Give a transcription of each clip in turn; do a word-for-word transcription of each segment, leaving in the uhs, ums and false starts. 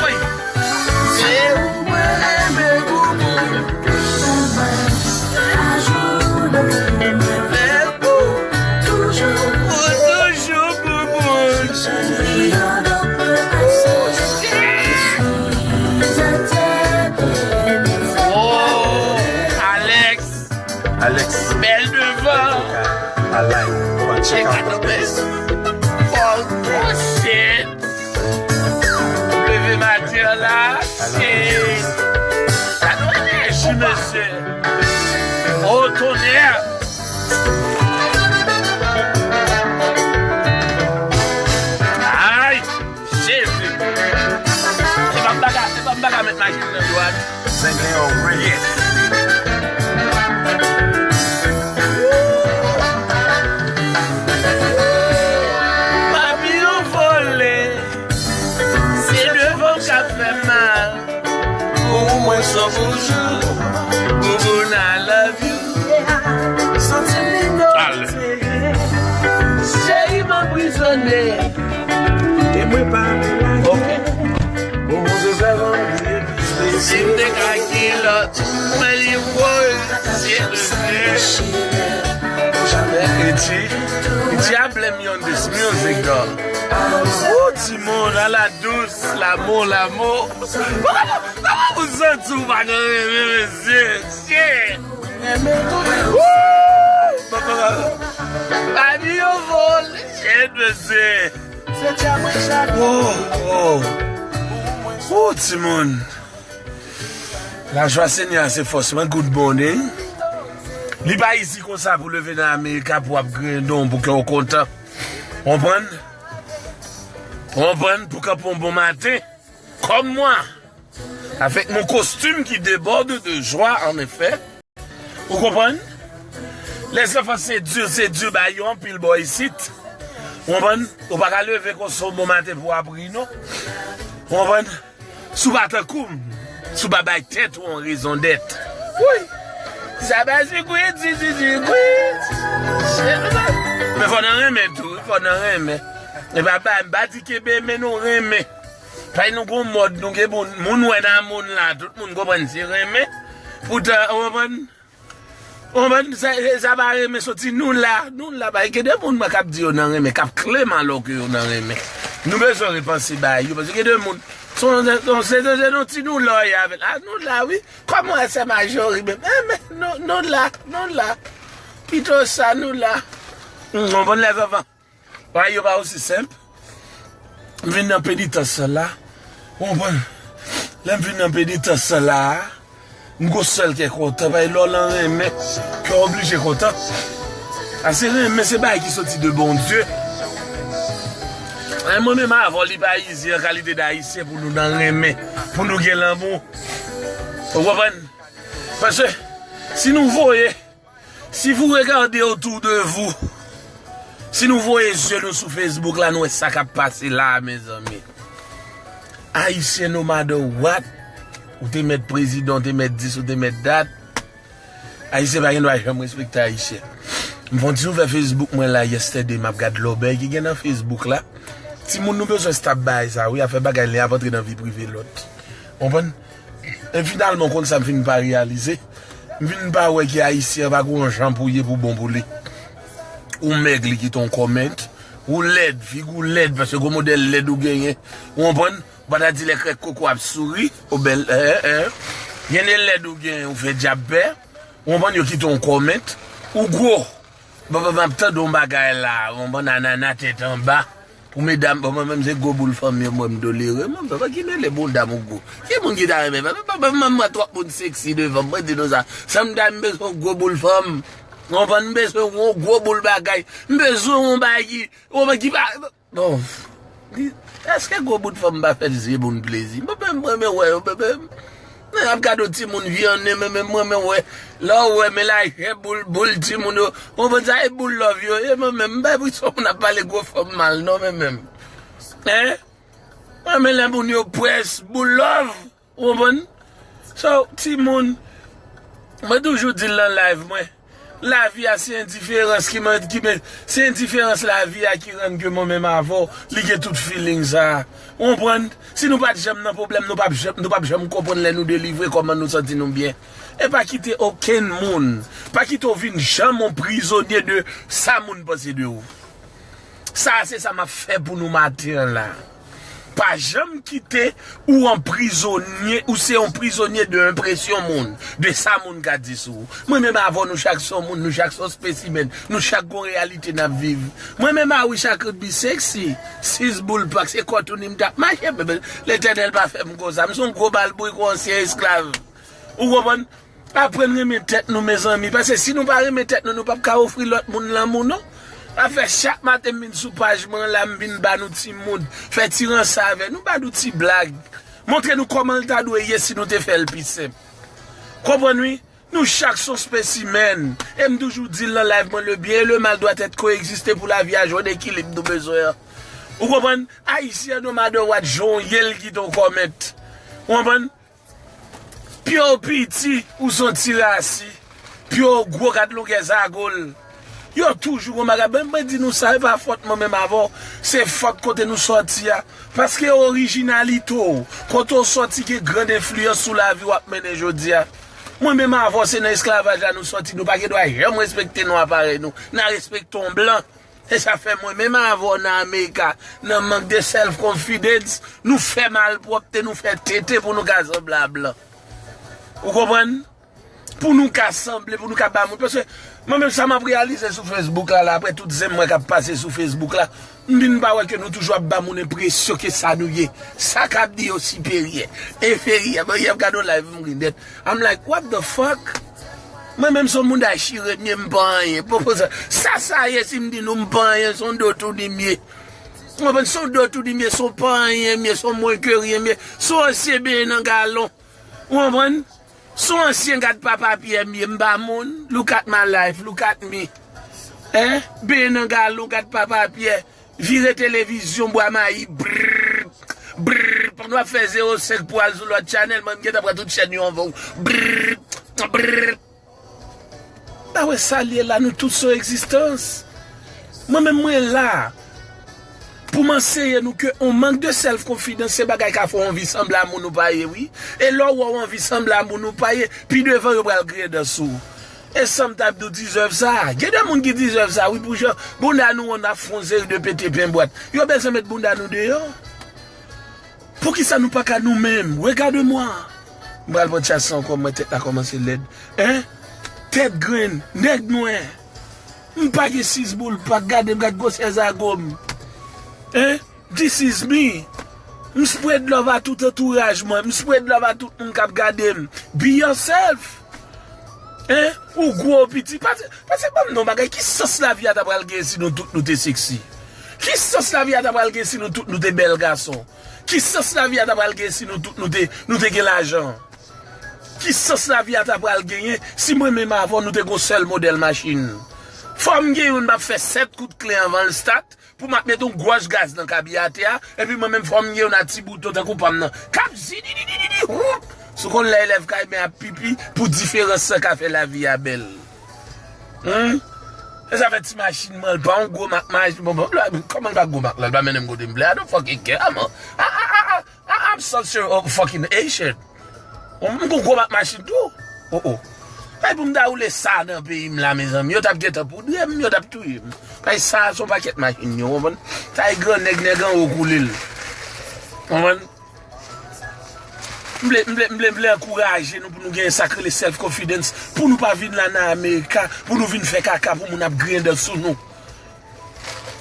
Wi. Se ou mwen renmen pou mwen. Toujou, toujou bouboun. Oh, Alex. Alex. Bèl devan. I like. Check out the best. Oh, oh, shit. Leve maten an la, se sa nou reji, mesye. Oh, tonnerre. Ay, Jezi. Se pa m pa ka, se pa m pa ka met machin nan dwat. Yes. Papi, yon vole. Se devan m k ap fè mal. Pou mwen se yon bonjou. Bouboun, I love you. Santi m li non sere. Cheri m anprizone. E mwen pa vle lage. Ok. Bon, bon, se sèlman si m te ka gen lòt, mwen li woy, se de. Iti, iti a blame you on this music, dog. Ooh, timoun, a la dous, lamo, lamo. Kòman, kòman ou santi w pa nan renmen, mesye? Shit. Ooh, papa. Baby, yo vole. Shit, mesye. Oh, oh. Oh, timoun. Lajwa Senyè a se fòs mwen, good morning. Li pa izi konsa pou leve nan Amerika pou ap griyen don pou kè w kontan. Konprann? Konprann? Pou kanpe yon bon maten. Comme moi. Avec mon costume qui déborde de joie, en effet. Ou konprann? Les enfants, se di, se di ba yo anpil bò isit. Ou konprann? Ou pa ka leve konsa yon bon maten pou w ap ri, non. Ou konprann? Si w pa tankou m, si w pa bay tèt ou yon rezon dèt. Wi. Sa pa di kwi, di, di, di, kwi. Men fò n renmen tou, fò n renmen. E pa, pa, m pa di kenbe, men nou renmen. Paske nou gon mòd, nou gen moun, moun wè nan moun la, tout moun konprann se renmen. Poutan, ou konprann? Ou konprann? Sa, sa pa renmen soti, nou la, nou la, paske gen de moun mwen k ap di yo nan renmen, k ap claim alò ke yo nan renmen. Nou bezwen repanse bagay yo, paske gen de moun, se yon, se, se, se, se yon ti nou la w ye avè l. A, nou la, wi. Kòman w wè sè Majori menm? Enben, nou, nou la, nou la. Pito sa, nou la. Hmm, ou konprann, lèzanfan? Bagay yo pa osi senp. M vin nan penitans la. Ou konprann? Lè m vin nan penitans la, m gon sèl kè kontan. Paske lè w nan renmen, kè w oblije kontan. Paske renmen, se bagay ki soti de Bondye. E mwen menm avè w, li pa izi an kalite d Ayisyen pou nou nan renmen, pou nou gen lanmou. Ou konprann? Paske, si nou voye, Si vous regardez autour de vous, si nou voye zye nou sou Facebook la, nou wè sa k ap pase la a, mezanmi. Ayisyen, no matter what, ou te mèt prezidan, ou te mèt dis, ou te mèt dat, Ayisyen pa gen dwa janm respekte Ayisyen. M fè yon ti ouvè Facebook mwen la yesterday, m ap gad lòbèy ki gen nan Facebook la. Timoun, nou bezwen stop bagay sa, wi, afè bagay li ap antre nan vi prive lòt. Konprann? E finalman, w konn sa m fin pa reyalize? M fin pa wè ke Ayisyen an pa gon jan pou ye pou bon pou li. Ou mèg, li kite yon comment. Ou lèd, figi w lèd, paske gon modèl lèd ou genyen. Ou konprann? Ou pa ta di lè krèk koko ap souri, ou bèl, eh, eh. Gen de lèd ou genyen, ou fè dyab pè. Ou konprann? Yo kite yon comment. Ou gwo. Bon, bon, m ap tande yon bagay la, yon bann anana tèt anba. Pou medam, bon, mwen menm se gwo boul fanm yo, mwen m tolere. Mwen, papa, ki mele boul dam ou gwo? Ki moun ki ta renmen? Papa, papa, mwen, mwen, twòp moun seksi devan m, mwen di nou sa. Sometimes m bezwen yon gwo boul fanm. Ou konprann? M bezwen yon gwo boul bagay. M bezwen yon bagay ki, yon bagay ki pa, bon, li, èske gwo bout fanm pa fè zye moun plezi? Mwen menm, mwen, mwen, wè, mwen menm. Ap gade yon timoun vyannen, men menm mwen, men wè. Lè w wè, men lajè boul, boul timoun yo. Ou konprann sa, e boul love yo. E mwen menm, m pa pou son moun ap pale gwo fanm mal, non, men menm. Hein? Mwen, men lè moun yo près, boul love. Ou konprann? So, timoun, mwen toujou di l nan live mwen. Lavi a se endiferans ki men, ki men, se endiferans lavi a ki rann ke mwen menm avè w, li gen tout feeling sa a. Ou konprann? Si nou pa t janm nan pwoblèm, nou p ap janm, nou p ap janm konprann lè nou delivre kòman nou santi nou byen. E pa kite okenn moun, pa kite w vin janm yon prizonye de sa moun panse de ou. Sa a se sa m ap fè pou nou maten an la. Pa janm kite ou an prizonye, ou se yon prizonye de enpresyon moun, de sa moun ka di sou ou. Mwen menm avè w, nou chak se yon moun, nou chak se yon spesimèn, nou chak gon reyalite n ap viv. Mwen menm a wi chak bi seksi, sis boul pak, se kòtounen m t ap mache, bebe, Letènèl pa fè m konsa. M se yon gwo balbourik, yon ansyen esklav. Ou konprann? Aprann renmen tèt nou, mezanmi. Paske si nou pa renmen tèt nou, nou p ap ka ofri lòt moun lanmou, non. Sa fè chak maten m vin sou paj mwen la, m vin ba nou ti mood, fè ti ranse avè nou, ba nou ti blag. Montre nou kòman l ta dwe ye si nou te fè l pi senp. Konprann, wi? Nou chak se yon spesimèn. E m toujou di l nan live mwen, le bien et le mal doit être coexisté pou lavi a jwenn ekilib nou bezwen an. Ou konprann? Ayisyen, no matter what, jan w ye l kite w kòmèt. Ou konprann? Pye w piti, ou se yon ti rasi. Pye w gwo, gad longè zago l. Yo toujou gon bagay. Mwen, mwen di nou sa, e pa fòt mwen menm avè w. Se fòt kote nou sòti a. Paske orijinalite w, kote w sòti gen grann enfliyans sou lavi w ap mennen jodi a. Mwen menm avè w, se nan esklavaj la nou sòti. Nou pa gen dwa janm respekte non a parèy nou. N a respekte yon blan. E sa fè mwen menm avè w nan America, nan mank de self confidence, nou fè malpwòpte, nou fè tete pou nou ka sanble a blan. Ou konprann? Pou nou ka sanble, pou nou ka ba moun. Paske mwen menm sa m ap reyalize sou Facebook la, la, apre tout zen mwen k ap pase sou Facebook la, m vin pa wè ke nou toujou ap ba moun enpresyon ke sa nou ye. Sa k ap di yo siperyè, enferyè. Mwen yè m gade yon live m ri nèt. I'm like, what the fuck? Mwen menm se yon moun dachire m ye, m pa anyen. Popo sa, sa sa ye si m di nou m pa anyen, se yon do toudi m ye. Ou konprann? Se yon do toudi m ye, se yon pa anyen m ye, se yon mwen ke ryen m ye, se yon ansyen benyen nan galon. Ou konprann? Se yon ansyen gad papa Pyè m ye, m pa moun. Look at my life, look at me. Hein? Benyen nan galon gad papa Pyè. Vire televizyon bwa mayi, brrr, brrr, pandan w ap fè zewo senk pou al sou lòt chanèl, mwen m gentan pran tout chèn yo anvan w. Brrr, brrr. Ba wè sa l ye la, nou tout se yon egzistans. Mwen menm mwen la pou m anseye nou ke on mank de self confidence se bagay ka fè w anvi sanble a moun ou pa ye, wi. E lè w wè w anvi sanble a moun ou pa ye, pi devan yo pral griyen dan sou ou. E sa m t ap di w deserve sa. Gen de moun ki deserve sa, wi, pou jan bounda nou wonn ap fè yon seri de pete penbwat. Yo bezwen met bounda nou deyò. Poukisa nou pa ka nou menm? Regarde-moi. M pral pran tchas sa ankò, mwen tèt la kòmanse lèd. Hein? Tèt grenn, nèg nwè. M pa gen sis boul pak, gade m, gad gwosè zago m. Hein? This is me. M spread love a tout antouraj mwen. M spread love a tout moun k ap gade m. Be yourself. Hein? Ou gwo, ou piti. Pase, pase ban m non bagay. Ki sans lavi a ta pral gen si nou tout nou te seksi? Ki sans lavi a ta pral gen si nou tout nou te bèl gason? Ki sans lavi a ta pral gen si nou tout nou te, nou te gen lajan? Ki sans lavi a ta pral genyen si mwen menm avè w nou te gon sèl modèl machin? Fò m gen youn m ap fè sèt kout kle anvan l start, pou m ap met yon gwòj gaz nan kabi atè a, epi mwen menm fò m gen youn a ti bouton tankou pa m nan. K ap zididididi, woup! Si w konn lè elèv kay men ap pipi, pou diferans sa ka fè lavi a bèl. Hmm? E sa fè ti machin mwen, l pa yon gwo mak machin. Bon, bon, la, kòman l pa gwo mak la? L pa mennen m kote m vle. I don't fucking care, man. I, I, I, I, I, I'm such a, a fucking Asian. M gon gwo mak machin tou. Oh, oh. Ay, pou m ta woule sa nan peyi m la, mezanmi, yo t ap gentan poudre m, yo t ap touye m. Ay, sa se yon pakèt machin, yo konprann? Sa e gran nèg, nèg anwo k woule l. Konprann? M vle, m vle, m vle, m vle ankouraje nou pou nou gen sa k rele self confidence, pou nou pa vin la nan Amerika, pou nou vin fè kaka pou moun ap griyen dan sou nou.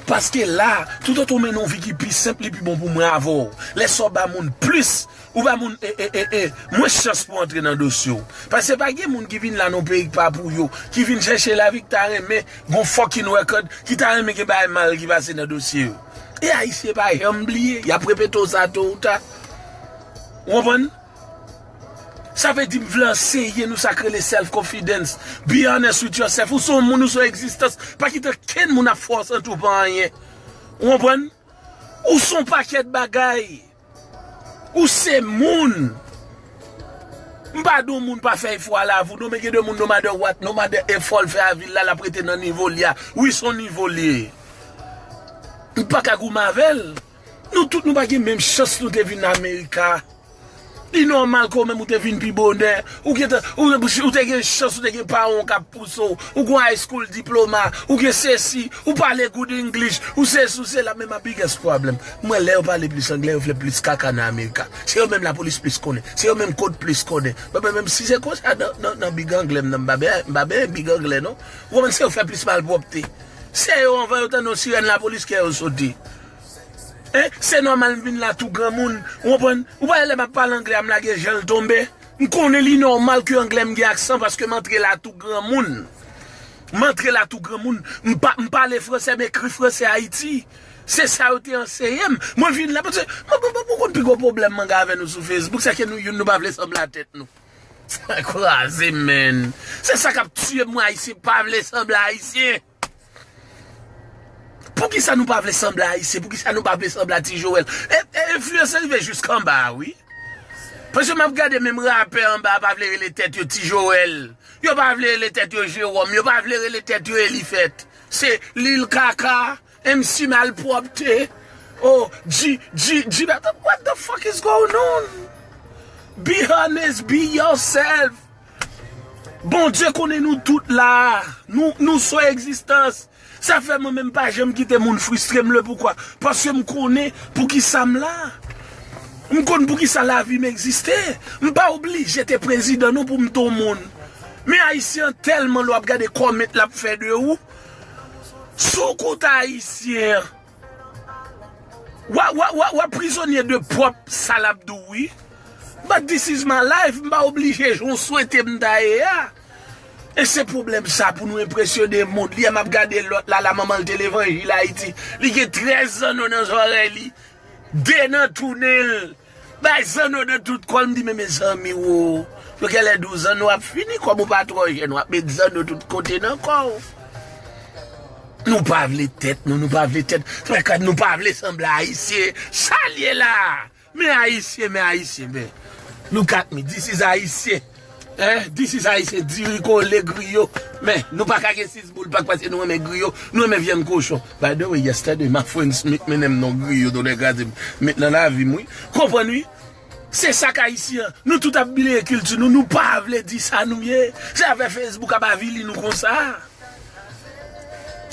Paske la, toutotan w mennen yon vi ki pi senp, li pi bon pou mwen avè w. Lè sa w ba moun plis, ou ba moun, e, e, e, e, mwens chans pou antre nan dosye w. Paske pa gen moun ki vin la nan yon peyi k pa pou yo, ki vin chèche lavi, ki ta renmen gon fucking record, ki ta renmen gen bagay mal ki pase nan dosye yo. E Ayisyen pa janm bliye, y ap repete w sa to ou ta. Ou konprann? Sa vle di m vle anseye nou sa k rele self confidence. Be honest with yourself. Ou se yon moun, ou se yon egzistans. Pa kite okenn moun ap fè w santi w pa anyen. Ou konprann? Ou se yon pakèt bagay. Ou se moun. M pa di yon moun pa fè efò a lavi w non, men gen de moun no matter what, no matter efò l fè a vi l la, l ap rete nan nivo l ye a. Wi, se yon nivo l ye. M pa ka goumen avè l. Nou tout nou pa gen menm chans nou te vin Amerika. Li nòmal ke w menm ou te vin pi bonè. Ou gentan, ou, ou te gen chans, ou te gen paran w k ap pouse w. Ou gen high school diploma, ou gen sesi, ou pale good English, ou sesi, ou sela, men my biggest problem. Mwen, lè yo pale plis anglè, yo fè plis kaka nan Amerika. Se yo menm lapolis plis konnen. Se yo menm kòd plis konnen. Mwen menm, si se konsa nan, nan, nan big anglè m nan, m pa ben, m pa ben big anglè non. Ou konprann, se yo fè plis malpwòpte. Se yo anvan yo tande yon sirèn lapolis kè yo sote. Hein? Se nòmal m vin la tou granmoun. Ou konprann? Ou pa wè lè m ap pale anglè a, m lage jan l tonbe. M konnen li nòmal ke anglè m gen aksan paske m antre la tou granmoun. M antre la tou granmoun. M pa, m pale fransè, m ekri fransè Ayiti. Se sa yo te anseye m. Mwen vin la, paske mwen, mwen, mwen, mwen konn pi gwo pwoblèm mwen gen avè nou sou Facebook, se ke nou youn nou pa vle sanble a tèt nou. Kraze, man. Se sa k ap tiye m, mwen, Ayisyen pa vle sanble Ayisyen. Poukisa nou pa vle sanble a Ayisyen? Poukisa nou pa vle sanble a Ti Joel? E, e enfliyansè rive jiska anba a, wi. Paske m ap gade menm rapè anba a pa vle rele tèt yo Ti Joel. Yo pa vle rele tèt yo Jewòm. Yo pa vle rele tèt yo Elifèt. Se Lil Kaka, M C Malpwòpte. Oh, G, G, G, what the fuck is going on? Be honest, be yourself. Bondye konnen nou tout la. Nou, nou se egzistans. Sa fè mwen menm pa janm kite moun fristre m, le poukwa? Paske m konnen poukisa m la. M konn poukisa lavi m egziste. M pa oblije te prezidan non pou m te yon moun. Men Ayisyen an tèlman lè w ap gade kòmèt l ap fè de ou. Si w koute Ayisyen an, w a, w a, w a, w a prizonye de pwòp sa l ap di w, wi. But this is my life, m pa oblije jan w swete m ta ye a. E se pwoblèm sa pou nou enpresyone moun. Li a m ap gade lòt la, la manman l te levanjil Ayiti. Li gen trèz zanno nan zòrèy li. De nan tou nen l. Bay zanno nan tout kò l, m di, men mezanmi wo. Yo genlè di w zanno ap fini, kòm ou pa twò jèn, w ap met zanno tout kote nan kò w. Nou pa vle tèt nou, nou pa vle tèt. Se pa ka, nou pa vle sanble Ayisyen. Sa l ye la? Men Ayisyen, men Ayisyen, men. Look at me, this is Ayisyen. Hein? This is Ayisyen, diri kole griyo. Men, nou pa ka gen sis boul pak paske nou renmen griyo, nou renmen vyann kochon. By the way, yesterday, my friend Smith mennen m nan griyo, tonè kraze m. Met nan lavi m, wi. Konprann, wi? Se sa k Ayisyen an. Nou tout ap bliye kilti nou, nou pa vle di sa nou ye. Se afè Facebook ap avili nou konsa.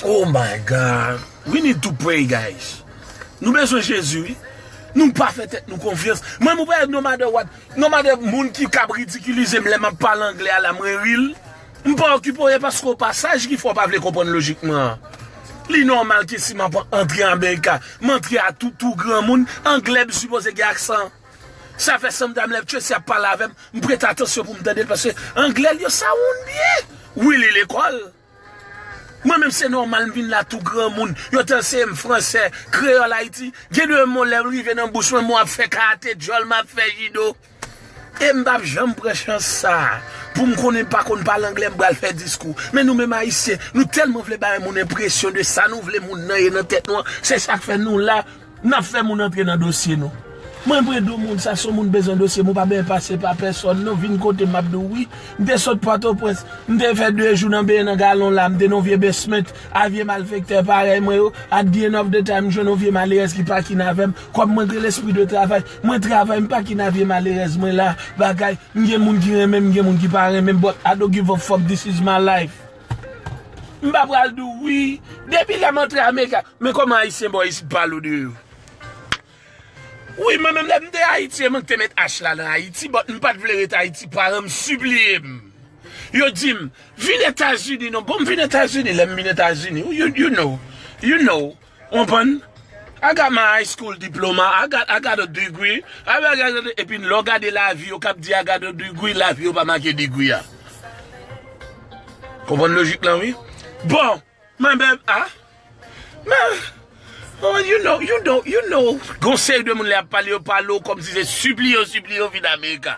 Oh my God. We need to pray, guys. Nou bezwen Jezi, wi. Nou pa fè tèt nou konfyans. Mwen, mwen pa no matter what, no matter moun ki k ap ridikilize m lè m ap pale anglè a la, mwen ri l. M pa okipe w, e paske w pa saj ki fè w pa vle konprann lojik mwen an. Li nòmal ke si m ap antre Amerika, m antre a tou, tou granmoun, anglè m sipoze gen aksan. Sa fè sometimes lè Tracy ap pale avè m, m prete atansyon pou m tande l, paske anglè l yo sound byen. Wi, li lekòl. Mwen menm se nòmal m vin la tou granmoun. Yo te anseye m fransè, kreyòl Ayiti. Gen de mo lè l rive nan bouch mwen, mo ap fè karate, djòl m ap fè jido. E m p ap janm pran chans sa. Pou m konnen m pa konn pale anglè, m pral fè diskou. Men nou menm Ayisyen, nou tèlman vle bay moun enpresyon de sa nou vle moun nan ye nan tèt nou an. Se sa k fè nou la. N ap fè moun antre nan dosye nou. Mwen pre do moun, sa se yon moun bezwen dosye, mwen pa bezwen pase pa pèsòn non, vin kote m ap di w wi. M te sot Pòtoprens, m te fè de jou nan benyen nan galon la, m te nan yon vye basement, a vye malfektè parèy mwen yo, at the end of the time, m jwenn yon vye malerèz ki pakine avè m, kòm mwen gen lespri de travay, mwen travay, m pakine a vye malerèz mwen la, bagay, m gen moun ki renmen m, m gen moun ki pa renmen m, but I don't give a fuck, this is my life. M pa pral di w wi, depi lè m antre Amerika, men kòman Ayisyen bò isit pale w de yo? Wi, mwen menm lè m te Ayiti, e mwen ki te met H la nan Ayiti, but m pa t vle ret Ayiti, paran m sipliye m. Yo di m, vin Etazini non, bon m vin Etazini, lè m vin Etazini, you, you know, you know, w konprann? I got my high school diploma, I got, I got a degree, I got, epi lè w gade lavi yo k ap di I got a degree, lavi yo pa make degree a. Konprann lojik lan wi? Bon, mwen menm, ah, men, oh, you know, you know, you know. Gon seri de moun lè ap pale, yo pale w kòmsi se sipliye yo sipliye yo vin Amerika.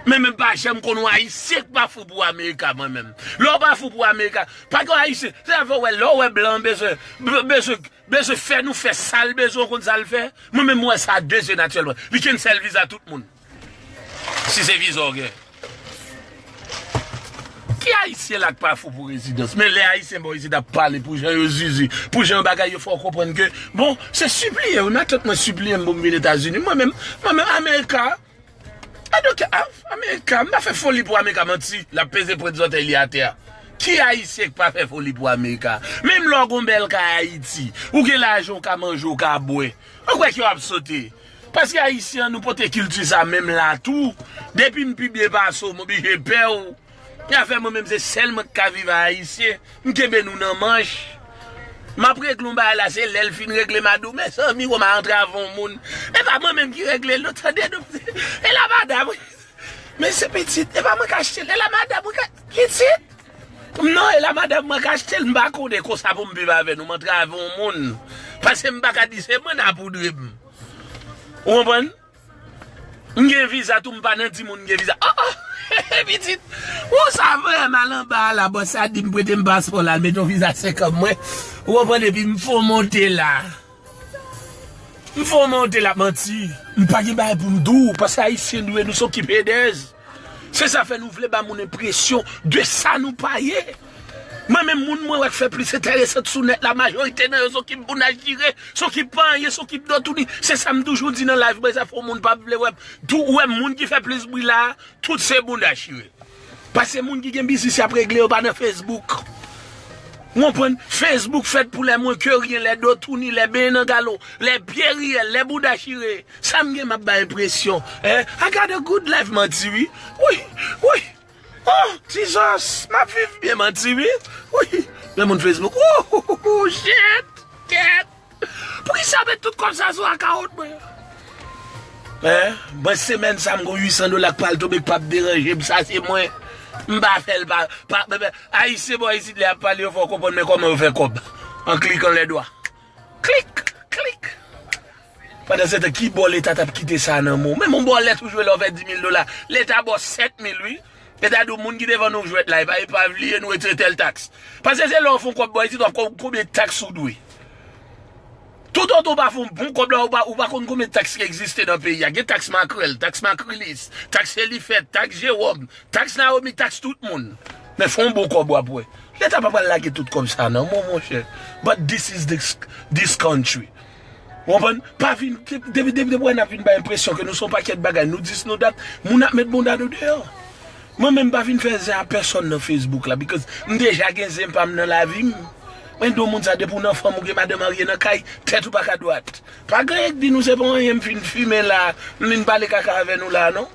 Men menm pa janm konn yon Ayisyen k pa fou pou Amerika, mwen menm. Lè w pa fou pou Amerika, pa gen Ayisyen. Se sa fè w wè, lè w wè blan bezwen, be- bezwen, bezwen fè nou fè sa l bezwen, w konn sa l fè? Mwen menm, mwen wè sa de zye natirèlman. Li cancel viza tout moun. Si se viza w gen. Ki Ayisyen la k pa fou pou rezidans? Men lè Ayisyen bò isit ap pale pou jan yo zizi, pou jan yo bagay yo, fò w konprann ke, bon, se sipliye, wi, matant mwen sipliye m pou m vin Etazini. Mwen menm, mwen menm, Amerika, I don't care. Ah, Amerika, m pa fè foli pou Amerika, manti. L ap peze pwent zòtèy li atè a. Ki Ayisyen k pa fè foli pou Amerika? Menm lè w gon bèl kay Ayiti, ou gen lajan, w ka manje, w ka bwè. Ou kwè ke w ap sote? Paske Ayisyen an, nou pote kilti sa menm la tou. Depi m pi byen pase w, m oblije pè w. Afè mwen menm, se sèl mwen k ka viv a Ayisyen. M kenbe nou nan manch. M ap regle yon bagay la, se lè l fin regle m a di w, mezanmi, wè m a antrave yon moun. E pa mwen menm ki regle l, non, tande, non. E la madam, wi. Men se pitit, e pa mwen k achte l, e la madam, mwen ka, pitit? Non, e la madam, mwen k achte l, m pa konnen konsa pou m viv avè nou, m antrave yon moun. Paske m pa ka di se mwen n a poudre m. Ou konprann? M gen viza tou, m pa nan di moun m gen viza. Oh, oh! Pitit! Ou sa vrèman al anba a la, bòs la di m prete m paspò la, l mete yon viza senk an mwen. Ou konprann, epi m fè w monte la. M fè w monte la, manti. M pa gen bagay pou m di w, paske Ayisyen dwe nou se yon kip hedèz. Se sa fè nou vle ba moun enpresyon de sa nou pa ye. Mwen menm, moun mwen wè k fè plis enteresan sou nèt la, majorite nan yo se yon kip bounda chire, se yon kip pa anyen, se yon kip dotouni. Se sa m toujou di nan live mwen, sa fè yon moun pa vle wè m. Tou, ou wè moun ki fè plis bri la, tout se bounda chire. Paske moun ki gen biznis y ap regle yo pa nan Facebook. Ou konprann? Facebook fèt pou lè mwen ke ryen, lè dotouni, lè benyen nan galon, lè pye riyèl, lè bounda chire. Sa m gen m ap bay enpresyon. Eh, I got a good life, manti wi. Wi, wi. Oh, Jesus, m ap viv byen, manti wi. Wi. Men moun Facebook. Oh, oh, oh, oh, shit. Kèt. Poukisa met tout kòb sa sou akawont mwen? Eh, mwen semèn sa m gon uit san dola k pral tonbe k p ap deranje m, sa se mwen. M pa fè l pa, pa, pa, pa. Ayisyen bò isit lè y ap pale yo fè w konprann men kòman yo fè kòb. An klikan lè dwa. Klik, klik. Pandan se tan, ki bò Leta t ap kite sa nan men w? Menm yon bòlèt ou jwe lè w fè di mil dola, Leta ba w sèt mil wi. Leta di w moun ki te vann ou jwèt la, e pa, e pa vle nou retire tèl taks. Paske se lè w fè yon kòb bò isit, w ap konn konbyen taks ou dwe. Toutotan w pa fè yon bon kòb la, ou pa, ou pa konn konbyen taks ki egziste nan peyi a. Gen taks makrèl, taks makrilis, taks Elifèt, taks Jewòm, taks Nawomi, taks tout moun. Men fè yon bon kòb w ap wè. Leta pa pral lage tout kòb sa nan men w, monchè. But this is this, this country. Ou konprann? Pa vin, depi, depi, depi wè n ap vin bay enpresyon ke nou se yon pakèt bagay, nou dis, nou dat, moun ap met bounda nou deyò. Mwen menm, m pa vin fè zen a pèsonn nan Facebook la, because m deja gen zen pa m nan lavi m. Mwen di w moun sa, depi w nan fanm, ou gen madan marye nan kay, tèt ou pa ka dwat. Pa gen anyen k di nou se pa anyen, m fin fimen la, m vin pale kaka avè nou la, non.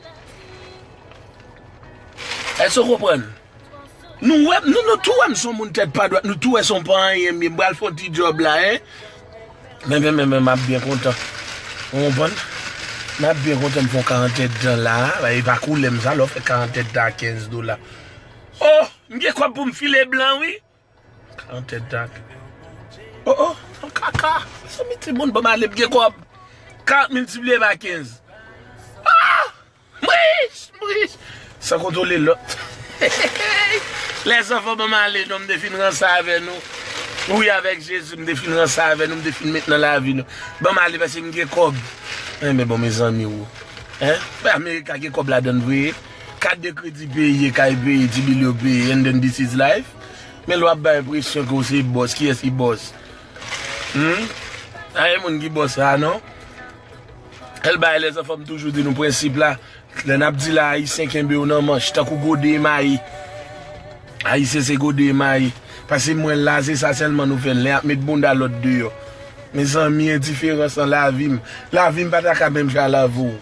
Èske w konprann? Nou wè, nou, nou tou wè m se yon moun tèt pa dwat, nou tou wè se yon pa anyen m ye, m pral fè yon ti djòb la, en. Men, men, men, men, m ap byen kontan. Ou konprann? M ap byen kontan m fè yon karantèn tan la, e pa koulè m sa, lè w fè karantèn tan a kenz dola. Oh, m gen kòb pou m file blan, wi. Karantèn tan. Oh, oh, yon kaka. Mezanmi, timoun, ban m ale, m gen kòb. Karant miltipliye pa kenz. Ah! M rich, m rich. San kontwole lòt. Lèzanfan, ban m ale non, m te fin ranse avè nou. Wi, avèk Jezi, m te fin ranse avè nou, m te fin met nan lavi nou. Ban m ale paske m gen kòb. Enben bon, mezanmi, ou. Hein? Amerika gen kòb ladann vre. Kat de kredi peye, kay peye, ti bil yo peye, and then this is life. Men lè w ap bay enpresyon ke w se bòs, kiyès ki bòs? Hmm? A gen moun ki bòs la, non? Èl bagay lèzanfan, m toujou di nou prensip la. Lè n ap di la, Ayisyen kenbe w nan manch, tankou gode emaye. Ayisyen se gode emaye. Paske mwen la, se sa sèlman nou fè. Lè y ap met bounda lòt deyò. Mezanmi, endiferans nan lavi m. Lavi m pa ta ka menm jan a lavi w.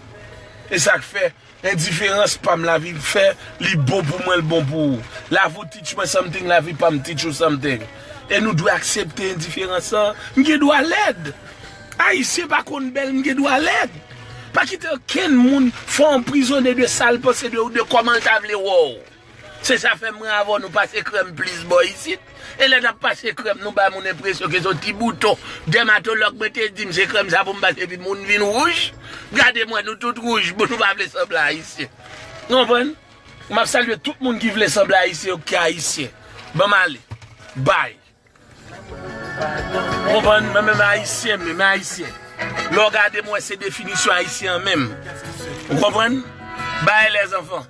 E sa k fè, endiferans pa m, lavi fè, li bon pou mwen, l bon pou ou. Lavi w teach mwen something, lavi pa m teach ou something. E nou dwe aksepte endiferans lan. M gen dwa lèd. Ayisyen pa konn bèl, m gen dwa lèd. Pa kite okenn moun fè w anprizone de sa l panse de ou, de kòman l ta vle wè w. Se sa fè mwen avè w nou pase krèm plis bò isit. E lè n ap pase krèm, nou bay moun enpresyon ke se yon ti bouton. Dèmatològ mwen te di m se krèm sa pou m pase epi moun vin wouj. Gade mwen, nou tout wouj, nou pa vle sanble Ayisyen. Ou konprann? M ap salye tout moun ki vle sanble ayisyen, yo ki ayisyen. Ban m ale. Bay. Ou konprann? Mwen menm ayisyen, m menm ayisyen. Lè w gade m, w wè se definisyon ayisyen an menm. Ou konprann? Bay, lèzanfan.